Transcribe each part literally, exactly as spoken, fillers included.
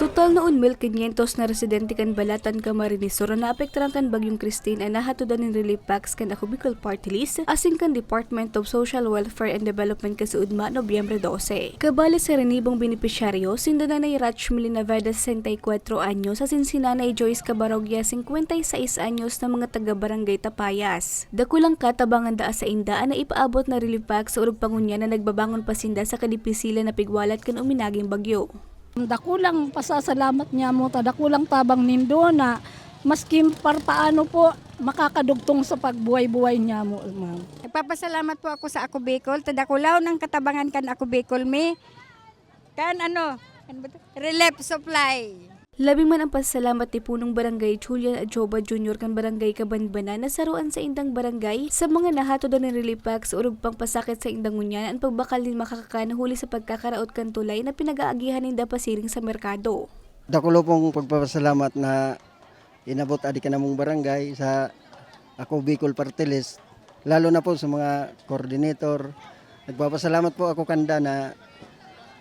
Total na un mil quinientos na residente kan Balatan, Camarines Sur an naapektaran kan Bagyong Christine an nahatodan nin relief packs kan Ako Bicol Party List asin kan Department of Social Welfare and Development kasuodma, Nobyembre dose. Kabali sa rinibong benepisyaryo, sinda Nanay Rachmilin Naveda, sesenta y cuatro anyos, asin si Nanay Joyce Cabarogya, cincuenta y seis anyos, na mga taga Barangay Tapayas. Dakulang katabang an daa sainda an naipaabot na relief pack sa orog pa ngunyan na nagbabangon pa sinda sa kadipisilan na pigwalat kan uminaging bagyo. Dakulang pasasalamat niamo ta, dakulang tabang nindo na maskin parpaano po makakadugtong sa pagbuhay-buhay niamo, ma'am. Nagpapasalamat po ako sa Ako Bicol, ta dakulaw ng katabangan kan Ako Bicol mi. Kan ano, ano ba to? Relief supply. Labi man ang pasalamat ni Punong Barangay Julian Ajoba Junior kan Barangay Kabanbanan na saro an saindang barangay sa mga nahatodan nin relief pack sa orog pang pasakit sainda ngunyan an pagbakal nin makakakan huli sa pagkakaraot kan tulay na pinag-aagihan ninda pasiring sa merkado. Dakulo pong pagpapasalamat na inabot adi kanamong barangay sa Ako Bicol Party List, lalo na po sa mga coordinator. Nagpapasalamat po ako kanda na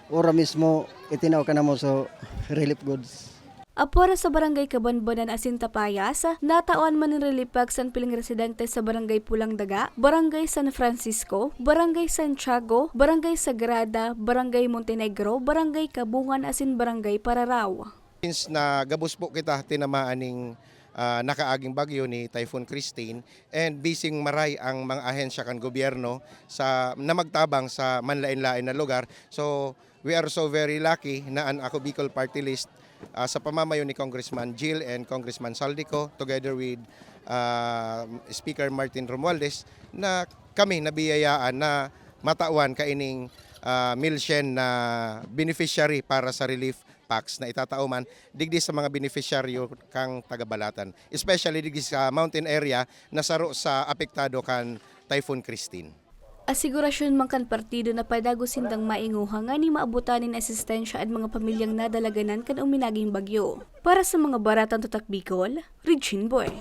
ora mismo itinao kanamo so relief goods. Apwera sa Barangay Kabanbanan asin Tapayas, natawan man nin relief pack san piling residente sa Barangay Pulang Daga, Barangay San Francisco, Barangay Santiago, Barangay Sagrada, Barangay Montenegro, Barangay Kabungan asin Barangay Pararao. Since na gabos po kita tinamaan ning, ah, nakaaging bagyo ni Typhoon Christine, and bising maray ang mga ahensya kan gobyerno sa, na magtabang sa manlain-lain na lugar. So, we are so very lucky na an Ako Bicol Party List, ah, sa pamamayo ni Congressman Jil and Congressman Saldico, together with, ah, Speaker Martin Romualdez, na kami nabiyayaan na matawan kaining, ah, milsyen na beneficiary para sa relief packs na itatao man digdi sa mga beneficiaryo kang taga Balatan, especially digdi sa mountain area na saro sa apektado kan Typhoon Christine. Asigurasyon man kan partido na padagos sindang mainguha nganing maabotan nin asistensya an mga pamilyang nadalaganan kan uminaging bagyo. Para sa mga Baratang Tatak Bicol, Regine Boy.